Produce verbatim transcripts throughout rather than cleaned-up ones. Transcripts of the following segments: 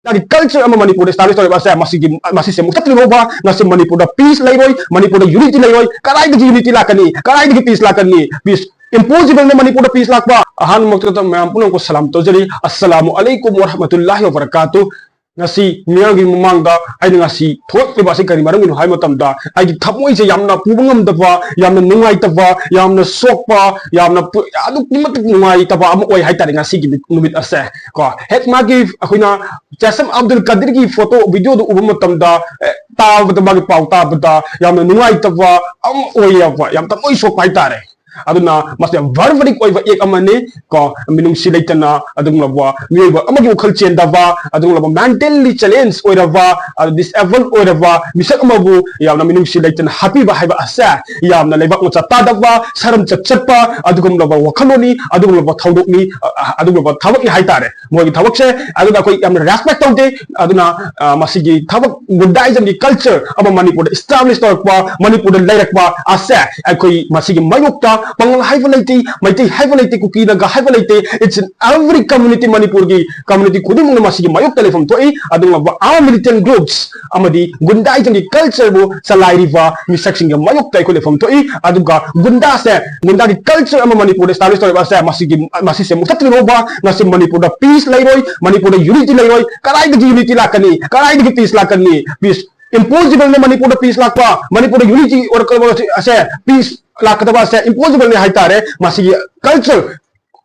ꯒꯨꯟꯗꯥꯒꯤ culture ꯑꯃ ꯃꯅꯤꯄꯨꯔꯗ establish ꯇꯧꯔꯤꯕ ꯑꯁꯦ ꯃꯁꯤꯒꯤ, ꯃꯁꯤꯁꯦ ꯃꯨꯊꯠꯇ꯭ꯔꯤꯕ ꯐꯥꯎꯕ ꯉꯁꯤ ꯃꯅꯤꯄꯨꯔꯗ peace ꯂꯩꯔꯣꯏ, ꯃꯅꯤꯄꯨꯔꯗ unity ꯂꯩꯔꯣꯏ꯫ ꯀꯗꯥꯏꯗꯒꯤ unity ꯂꯥꯛꯀꯅꯤ? ꯀꯗꯥꯏꯗꯒꯤ peace ꯂꯥꯛꯀꯅꯤ? Peace impossible ꯅꯦ ꯃꯅꯤꯄꯨꯔꯗ peace ꯂꯥꯛꯄ꯫ ꯑꯍꯥꯟꯕꯃꯛꯇꯗ ꯃꯌꯥꯝ ꯄꯨꯝꯅꯃꯛꯄꯨ ꯁꯂꯥꯝ ꯇꯧꯖꯔꯤ꯫ ꯑꯁꯂꯥꯃꯨ ꯑꯂꯩꯀꯨꯝ ꯋꯔꯍꯃꯇꯨꯜꯂꯥꯍꯤ ꯋꯕꯔꯀꯥꯇꯨ꯫ ꯉꯁꯤ ꯃꯤꯌꯥꯝꯒꯤ ꯃꯃꯥꯡꯗ ꯑꯩꯅ ꯉꯁꯤ ꯊꯣꯛꯂꯛꯂꯤꯕ ꯑꯁꯤ ꯀꯔꯤ ꯃꯔꯝꯒꯤꯅꯣ ꯍꯥꯏꯕ ꯃꯇꯝꯗ, ꯑꯩꯒꯤ ꯊꯃꯣꯏꯁꯦ ꯌꯥꯝꯅ ꯄꯨꯕ ꯉꯝꯗꯕ, ꯌꯥꯝꯅ ꯅꯨꯡꯉꯥꯏꯇꯕ, ꯌꯥꯝꯅ ꯁꯣꯛꯄ, ꯌꯥꯝꯅ ꯄꯨ-, ꯑꯗꯨꯛꯀꯤ ꯃꯇꯤꯛ ꯅꯨꯡꯉꯥꯏꯇꯕ ꯑꯃ ꯑꯣꯏ ꯍꯥꯏꯇꯥꯔꯦ ꯉꯁꯤꯒꯤ ꯅꯨꯃꯤꯠ, ꯅꯨꯃꯤꯠ ꯑꯁꯦ꯫ ꯀꯣ, ꯍꯦꯛ ꯃꯥꯒꯤ ꯑꯩꯈꯣꯏꯅ ꯆꯦꯁꯝ ꯑꯕꯗꯨꯜ ꯀꯥꯗꯤꯔꯒꯤ photo, video ꯗꯨ ꯎꯕ ꯃꯇꯝꯗ, ꯑꯦ, ꯇꯥꯕꯗ, ꯃꯥꯒꯤ ꯄꯥꯎ ꯇꯥꯕꯗ ꯌꯥꯝꯅ ꯅꯨꯡꯉꯥꯏꯇꯕ ꯑꯃ ꯑꯣꯏꯌꯦꯕ, ꯌꯥꯝ ꯊꯃꯣꯏ ꯁꯣꯛꯄ ꯍꯥꯏꯇꯥꯔꯦ꯫ ꯑꯗꯨꯅ ꯃꯁꯤ ꯌꯥꯝ barbaric ꯑꯣꯏꯕ act ꯑꯃꯅꯤ꯫ ꯀꯣ, ꯃꯤꯅꯨꯡꯁꯤ ꯂꯩꯇꯅ ꯑꯗꯨꯒꯨꯝꯂꯕ ꯃꯤꯑꯣꯏꯕ ꯑꯃꯒꯤ ꯋꯥꯈꯜ ꯆꯦꯟꯗꯕ, ꯑꯗꯨꯒꯨꯝꯂꯕ mentally challenge ꯑꯣꯏꯔꯕ, ꯑꯗꯨ disable ꯑꯣꯏꯔꯕ ꯃꯤꯁꯛ ꯑꯃꯕꯨ ꯌꯥꯝꯅ ꯃꯤꯅꯨꯡꯁꯤ ꯂꯩꯇꯅ ꯍꯥꯠꯄꯤꯕ ꯍꯥꯏꯕ ꯑꯁꯦ ꯌꯥꯝꯅ ꯂꯩꯕꯥꯛ ꯃꯆꯥ ꯇꯥꯗꯕ, ꯁꯔꯝ ꯆꯠ ꯆꯠꯄ ꯑꯗꯨꯒꯨꯝꯂꯕ ꯋꯥꯈꯜꯂꯣꯟꯅꯤ, ꯑꯗꯨꯒꯨꯝꯂꯕ ꯊꯧꯗꯣꯛꯅꯤ, ꯑ, ꯑ, ꯑꯗꯨꯒꯨꯝꯂꯕ ꯊꯕꯛꯅꯤ ꯍꯥꯏꯇꯥꯔꯦ꯫ ꯃꯣꯏꯒꯤ ꯊꯕꯛꯁꯦ ꯑꯗꯨꯗ ꯑꯩꯈꯣꯏ ꯌꯥꯝꯅ respect ꯇꯧꯗꯦ꯫ ꯑꯗꯨꯅ, ꯑ, ꯃꯁꯤꯒꯤ ꯊꯕꯛ ꯒꯨꯟꯗꯥꯏꯖꯝꯒꯤ culture ꯑꯃ ꯃꯅꯤꯄꯨꯔꯗ establish ꯇꯧꯔꯛꯄ, ꯃꯅꯤꯄꯨꯔꯗ ꯂꯩꯔꯛꯄ ꯑꯁꯦ ꯑꯩꯈꯣꯏ ꯃꯁꯤꯒꯤ ꯃꯥꯌꯣꯛꯇ ꯄꯥꯉꯜ ꯍꯥꯏꯕ ꯂꯩꯇꯦ, ꯃꯩꯇꯩ ꯍꯥꯏꯕ ꯂꯩꯇꯦ, ꯀꯨꯀꯤ ꯅꯥꯒꯥ ꯍꯥꯏꯕ ꯂꯩꯇꯦ, each and every community, ꯃꯅꯤꯄꯨꯔꯒꯤ community ꯈꯨꯗꯤꯡꯃꯛꯅ ꯃꯁꯤꯒꯤ ꯃꯥꯌꯣꯛꯇ ꯂꯩꯐꯝ ꯊꯣꯛꯏ꯫ ꯑꯗꯨꯒꯨꯝꯂꯕ armed militant groups ꯑꯃꯗꯤ ꯒꯨꯟꯗꯥꯏꯖꯝꯒꯤ culture ꯕꯨ ꯆꯂꯥꯏꯔꯤꯕ ꯃꯤꯁꯛꯁꯤꯡꯒꯤ ꯃꯥꯌꯣꯛꯇ ꯑꯩꯈꯣꯏ ꯂꯩꯐꯝ ꯊꯣꯛꯏ꯫ ꯑꯗꯨꯒ ꯒꯨꯟꯗꯥꯁꯦ, ꯒꯨꯟꯗꯥꯒꯤ culture ꯑꯃ ꯃꯅꯤꯄꯨꯔꯗ establish ꯇꯧꯔꯤꯕ ꯑꯁꯦ, ꯃꯁꯤꯒꯤ, ꯃꯁꯤꯁꯦ ꯃꯨꯊꯠꯇ꯭ꯔꯤ ꯐꯥꯎꯕ ꯉꯁꯤ ꯃꯅꯤꯄꯨꯔꯗ peace ꯂꯩꯔꯣꯏ, ꯃꯅꯤꯄꯨꯔꯗ unity ꯂꯩꯔꯣꯏ꯫ ꯀꯗꯥꯏꯗꯒꯤ unity ꯂꯥꯛꯀꯅꯤ? ꯀꯗꯥꯏꯗꯒꯤ peace ꯂꯥꯛꯀꯅꯤ? Peace impossible ꯅꯦ ꯃꯅꯤꯄꯨꯔꯗ peace ꯂꯥꯛꯄ, ꯃꯅꯤꯄꯨꯔꯗ unity ꯑꯣꯏꯔꯛꯀꯗꯕ ꯑꯁꯦ, peace ꯂꯥꯛꯀꯗꯕ ꯑꯁꯦ impossible ꯅꯦ ꯍꯥꯏꯇꯥꯔꯦ꯫ ꯃꯁꯤꯒꯤ culture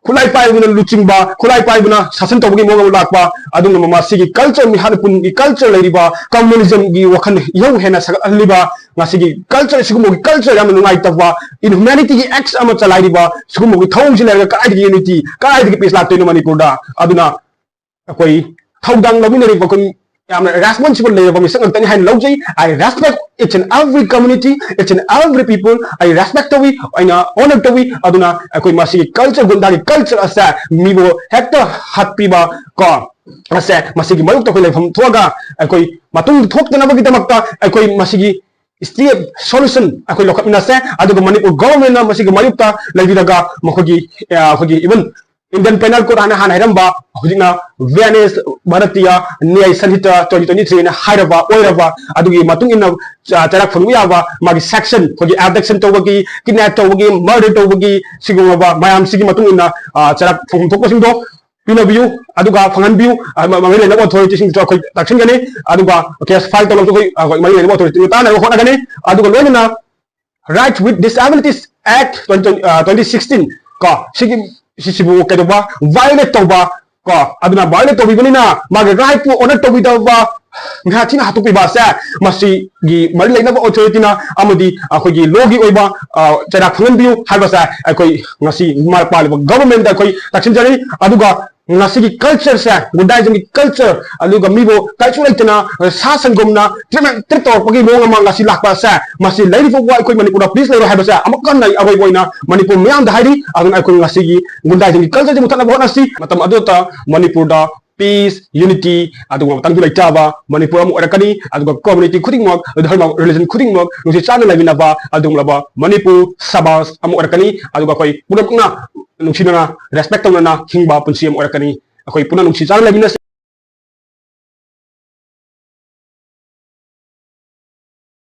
ꯈꯨꯠꯂꯥꯏ ꯄꯥꯏꯕꯅ ꯂꯨꯆꯤꯡꯕ, ꯈꯨꯠꯂꯥꯏ ꯄꯥꯏꯕꯅ ꯁꯥꯁꯟ ꯇꯧꯕꯒꯤ ꯃꯑꯣꯡ ꯑꯃ ꯂꯥꯛꯄ, ꯑꯗꯨꯒꯨꯝꯕ ꯃꯁꯤꯒꯤ culture, ꯃꯤꯍꯥꯠ ꯃꯤꯄꯨꯟꯒꯤ culture ꯂꯩꯔꯤꯕ communism ꯒꯤ ꯋꯥꯈꯜ ꯏꯍꯧ ꯍꯦꯟꯅ ꯁꯥꯒꯠꯍꯜꯂꯤꯕ, ꯃꯁꯤꯒꯤ culture, ꯁꯤꯒꯨꯝꯕꯒꯤ culture ꯌꯥꯝꯅ ꯅꯨꯡꯉꯥꯏꯇꯕ, inhumanity ꯒꯤ acts ꯑꯃ ꯆꯂꯥꯏꯔꯤꯕ ꯁꯤꯒꯨꯝꯕꯒꯤ ꯊꯧꯑꯣꯡꯁꯤ ꯂꯩꯔꯒ ꯀꯗꯥꯏꯗꯒꯤ unity, ꯀꯗꯥꯏꯗꯒꯤ peace ꯂꯥꯛꯇꯣꯏꯅꯣ ꯃꯅꯤꯄꯨꯔꯗ? ꯑꯗꯨꯅ ꯑꯩꯈꯣꯏ ꯊꯧꯗꯥꯡ ꯂꯧꯃꯤꯟꯅꯔꯤꯕ ꯑꯩꯈꯣꯏ ꯌꯥꯝꯅ responsible ꯂꯩꯔꯕ ꯃꯤꯁꯛ ꯉꯥꯛꯇꯅꯤ ꯍꯥꯏꯅ ꯂꯧꯖꯩ꯫ I respect each and every community, each and every people꯫ ꯑꯩ respect ꯇꯧꯏ, ꯑꯩꯅ honor ꯇꯧꯏ꯫ ꯑꯗꯨꯅ ꯑꯩꯈꯣꯏ ꯃꯁꯤꯒꯤ culture, ꯒꯨꯟꯗꯥꯒꯤ culture ꯑꯁꯦ ꯃꯤꯕꯨ ꯍꯦꯛꯇ ꯍꯥꯠꯄꯤꯕ ꯀꯣ, ꯑꯁꯦ ꯃꯁꯤꯒꯤ ꯃꯥꯌꯣꯛꯇ ꯑꯩꯈꯣꯏ ꯂꯩꯐꯝ ꯊꯣꯛꯑꯒ ꯑꯩꯈꯣꯏ ꯃꯇꯨꯡ ꯊꯣꯛꯇꯅꯕꯒꯤꯗꯃꯛꯇ ꯑꯩꯈꯣꯏ ꯃꯁꯤꯒꯤ step, solution ꯑꯩꯈꯣꯏ ꯂꯧꯈꯠꯃꯤꯟꯅꯁꯦ꯫ ꯑꯗꯨꯒ ꯃꯅꯤꯄꯨꯔ government ꯅ ꯃꯁꯤꯒꯤ ꯃꯥꯌꯣꯛꯇ ꯂꯩꯕꯤꯔꯒ ꯃꯈꯣꯏꯒꯤ, ꯑ, ꯑꯩꯈꯣꯏꯒꯤ even Indian Penal Code ꯍꯥꯏꯅ ꯍꯥꯟꯅ ꯍꯥꯏꯔꯝꯕ, ꯍꯧꯖꯤꯛꯅ V N S, Bharatiya Nyay Sanhita twenty twenty-three ꯍꯥꯏꯅ ꯍꯥꯏꯔꯕ ꯑꯣꯏꯔꯕ, ꯑꯗꯨꯒꯤ ꯃꯇꯨꯡ ꯏꯟꯅ ꯆ-, ꯆꯩꯔꯥꯛ ꯐꯪꯕ ꯌꯥꯕ ꯃꯥꯒꯤ section, ꯑꯩꯈꯣꯏꯒꯤ abduction ꯇꯧꯕꯒꯤ, kidnap ꯇꯧꯕꯒꯤ, murder ꯇꯧꯕꯒꯤ, ꯁꯤꯒꯨꯝꯂꯕ ꯃꯌꯥꯝꯁꯤꯒꯤ ꯃꯇꯨꯡ ꯏꯟꯅ, ꯑ, ꯆꯩꯔꯥꯛ ꯐꯪꯐꯝ ꯊꯣꯛꯄꯁꯤꯡꯗꯣ ꯄꯤꯅꯕꯤꯌꯨ, ꯑꯗꯨꯒ ꯐꯪꯍꯟꯕꯤꯌꯨ꯫ ꯑ, ꯃ-, ꯃꯔꯤ ꯂꯩꯅꯕ authority ꯁꯤꯡꯗꯁꯨ ꯑꯩꯈꯣꯏ ꯇꯥꯛꯁꯤꯟꯒꯅꯤ, ꯑꯗꯨꯒ case file ꯇꯧꯅꯕꯁꯨ ꯑꯩꯈꯣꯏ, ꯑ, ꯑꯩꯈꯣꯏ ꯃꯔꯤ ꯂꯩꯅꯕ authority ꯁꯤꯡꯗ ꯇꯥꯟꯅꯅꯕ ꯍꯣꯠꯅꯒꯅꯤ꯫ ꯑꯗꯨꯒ ꯂꯣꯏꯅꯅ Right with Disabilities Act twenty, uh, twenty sixteen ꯀꯣ, ꯁꯤꯒꯤ, ꯁꯤꯁꯤꯕꯨ ꯀꯩꯗꯧꯕ, violate ꯇꯧꯕ ꯀꯣ, ꯑꯗꯨꯅ violate ꯇꯧꯕꯤꯕꯅꯤꯅ ꯃꯥꯒꯤ right ꯄꯨ honour ꯇꯧꯕꯤꯗꯕ, ꯉꯥꯏꯍꯥꯛ ꯊꯤꯅ ꯍꯥꯠꯇꯣꯛꯄꯤꯕ ꯑꯁꯦ ꯃꯁꯤꯒꯤ ꯃꯔꯤ ꯂꯩꯅꯕ authority ꯅ ꯑꯃꯗꯤ ꯑꯩꯈꯣꯏꯒꯤ law ꯒꯤ ꯑꯣꯏꯕ, ꯑ, ꯆꯩꯔꯥꯛ ꯐꯪꯍꯟꯕꯤꯌꯨ ꯍꯥꯏꯕꯁꯦ ꯑꯩꯈꯣꯏ ꯉꯁꯤ ꯃꯥ ꯄꯥꯜꯂꯤꯕ government ꯗ ꯑꯩꯈꯣꯏ ꯇꯥꯛꯁꯤꯟꯖꯔꯤ꯫ ꯑꯗꯨꯒ ꯉꯁꯤꯒꯤ culture ꯁꯦ, ꯒꯨꯟꯗꯥꯏꯖꯝꯒꯤ culture, ꯑꯗꯨꯒ ꯃꯤꯕꯨ ꯀꯥꯏꯁꯨ ꯂꯩꯇꯅ, ꯑ, ꯁꯥ ꯁꯟꯒꯨꯝꯅ treatment, treat ꯇꯧꯔꯛꯄꯒꯤ ꯃꯑꯣꯡ ꯑꯃ ꯉꯁꯤ ꯂꯥꯛꯄ ꯑꯁꯦ, ꯃꯁꯤ ꯂꯩꯔꯤꯕ ꯐꯥꯎꯕ ꯑꯩꯈꯣꯏ ꯃꯅꯤꯄꯨꯔꯗ peace ꯂꯩꯔꯣꯏ ꯍꯥꯏꯕꯁꯦ ꯑꯃꯨꯛꯀ ꯍꯟꯅ ꯑꯔꯣꯏꯕ ꯑꯣꯏꯅ ꯃꯅꯤꯄꯨꯔ ꯃꯤꯌꯥꯝꯗ ꯍꯥꯏꯔꯤ꯫ ꯑꯗꯨꯅ ꯑꯩꯈꯣꯏ ꯉꯁꯤꯒꯤ ꯒꯨꯟꯗꯥꯏꯖꯝꯒꯤ culture ꯁꯦ ꯃꯨꯊꯠꯅꯕ ꯍꯣꯠꯅꯁꯤ꯫ ꯃꯇꯝ ꯑꯗꯨꯗ ꯃꯅꯤꯄꯨꯔꯗ peace, unity, ꯑꯗꯨꯒꯨꯝꯕ ꯃꯇꯝꯗꯨ ꯂꯩꯇꯕ ꯃꯅꯤꯄꯨꯔ ꯑꯃ ꯑꯣꯏꯔꯛꯀꯅꯤ꯫ ꯑꯗꯨꯒ community ꯈꯨꯗꯤꯡꯃꯛ, ꯙꯔꯃ, religion ꯈꯨꯗꯤꯡꯃꯛ ꯅꯨꯡꯁꯤ ꯆꯥꯟꯅ ꯂꯩꯃꯤꯟꯅꯕ ꯑꯗꯨꯒꯨꯝꯂꯕ ꯃꯅꯤꯄꯨꯔ ꯁꯃꯥꯖ ꯑꯃ ꯑꯣꯏꯔꯛꯀꯅꯤ꯫ ꯑꯗꯨꯒ ꯑꯩꯈꯣꯏ ꯄꯨꯝꯅꯃꯛꯅ ꯅꯨꯡꯁꯤꯅꯅ, respect ꯇꯧꯅꯅ ꯍꯤꯡꯕ ꯄꯨꯟꯁꯤ ꯑꯃ ꯑꯣꯏꯔꯛꯀꯅꯤ꯫ ꯑꯩꯈꯣꯏ ꯄꯨꯟꯅ ꯅꯨꯡꯁꯤ ꯆꯥꯟꯅ ꯂꯩꯃꯤꯟꯅꯁꯤ꯫